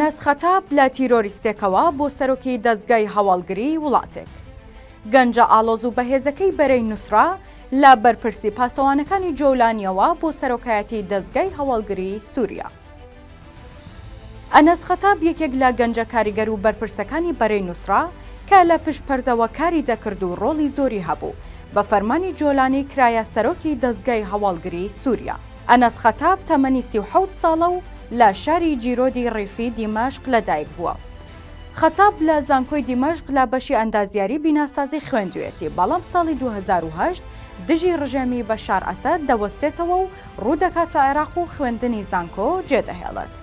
ئەنەس خەتاب لە تیرۆریستێکەوە بۆ سەرۆکی دەزگای هەواڵگریی وڵاتێک. گەنجە ئاڵۆز و بەهێزەکەی بەرەی نوسرە لە بەرپرسی پاسەوانەکانی جۆلانییەوە بۆ سەرۆکایەتی دەزگای هەواڵگریی سوریا. ئەنەس خەتاب یەکێک لە گەنجە کاریگەر و بەرپرسەکانی بەرەی نوسرە کە لە پشت پەردەوە کاری دەکرد و ڕۆڵی زۆری هەبوو، بە فەرمانی جۆلانی کرایە سەرۆکی دەزگای هەواڵگریی سوریا. ئەنەس خەتاب تەمەنی 37 ساڵە و لە شاری جیرۆدی ڕیفی دیمەشق لەدایک بووە. خەتاب لە زانکۆی دیمەشق لە بەشی ئەندازیاری بیناسازی خوێندوویەتی، بەڵام ساڵی 2008 دژی ڕژێمی بەشار ئەسەد دەوەستێتەوە و ڕوو دەکاتە عێراق و خوێندنی زانکۆ جێدەهێڵێت.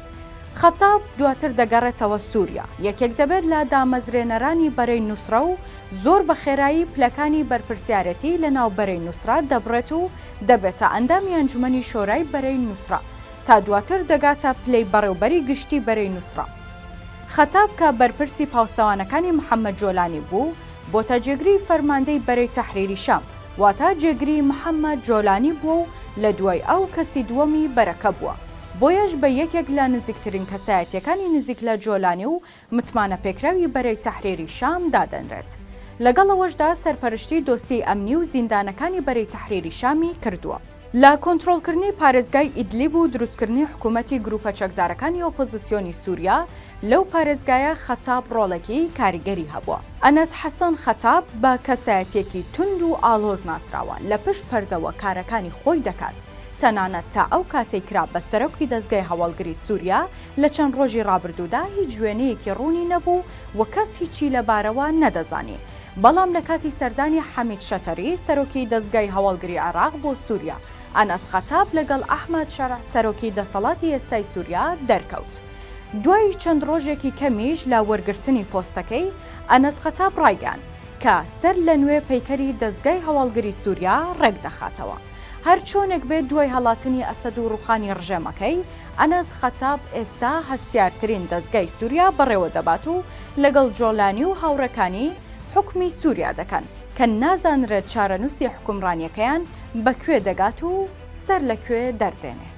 خەتاب دواتر دەگەڕێتەوە سووریا، یەکێک دەبێت لە دامەزرێنەرانی بەرەی نوسرە و زۆر بە خێرایی پلەکانی بەرپرسیارێتی لەناو بەرەی نوسرە دەبڕێت و دەبێتە ئەندامی ئەنجومەنی شۆرای بەرەی نوسرە تا دواتر دەگاتە پلەی بەڕێوبەری گشتی بەرەی نوسرە. خەتاب کە بەرپرسی پاوسەوانەکانی محەمەد جۆلانی بوو، بۆتە جێگری فەرماندەی بەرەی تەحریری شام، واتە جێگری محەمەد جۆلانی بووە و لە دوای ئەو کەسی دووەمی بەرەکە بووە. بۆیەش بە یەکێک لە نزیکترین کەسایەتییەکانی نزیک لە جۆلانی و متمانەپێکراوی بەرەی تەحریری شام دادەنرێت. لەگەڵ ئەوەشدا سەرپەرشتی دۆسیەی ئەمنی و زیندانەکانی بەرەی تەحریری شامی کردووە. لە کۆنترۆڵکردنی پارێزگای ئیدلیب و دروستکردنی حکوومەتی گرووپە چەکدارەکانی ئۆپۆزسیۆنی سووریا لەو پارێزگایە خەتاب ڕۆڵێکی کاریگەری هەبووە. ئەنەس حەسەن خەتاب بە کەسایەتییەکی توند و ئاڵۆز ناسراوە، لە پشت پەردەوە کارەکانی خۆی دەکات، تەنانەت تا ئەو کاتەی کرا بە سەرۆکی دەزگای هەواڵگری سووریا لە چەند ڕۆژی ڕابردوودا هیچ وێنەیەکی ڕوونی نەبوو و کەس هیچی لەبارەوە نەدەزانی، بەڵام لە کاتی سەردانی حەمید شەتەری سەرۆکی دەزگای هەواڵگری عێراق بۆ سوریا، ئەنەس خەتاب لەگەڵ ئەحمەد شەرع سەرۆکی دەسەڵاتی ئێستای سوریا دەرکەوت. دوای چەند ڕۆژێکی کەمیش لە وەرگرتنی پۆستەکەی، ئەنەس خەتاب ڕایگەیاند کە سەر لە نوێ پەیکەری دەزگای هەواڵگری سوریا ڕێکدەخاتەوە. هەر چۆنێک بێت دوای هەڵاتنی ئەسەد و ڕوخانی ڕژێمەکەی، ئەنەس خەتاب ئێستا هەستیارترین دەزگای سوریا بەڕێوەدەبات و لەگەڵ جۆلانی و هاوڕێکانی حوکمی سوریا دەکەن، کە نازانرێت چارەنوسی حوکمڕانیەکەیان بە کوێ دەگات و سەر لە کوێ دەردێنێت.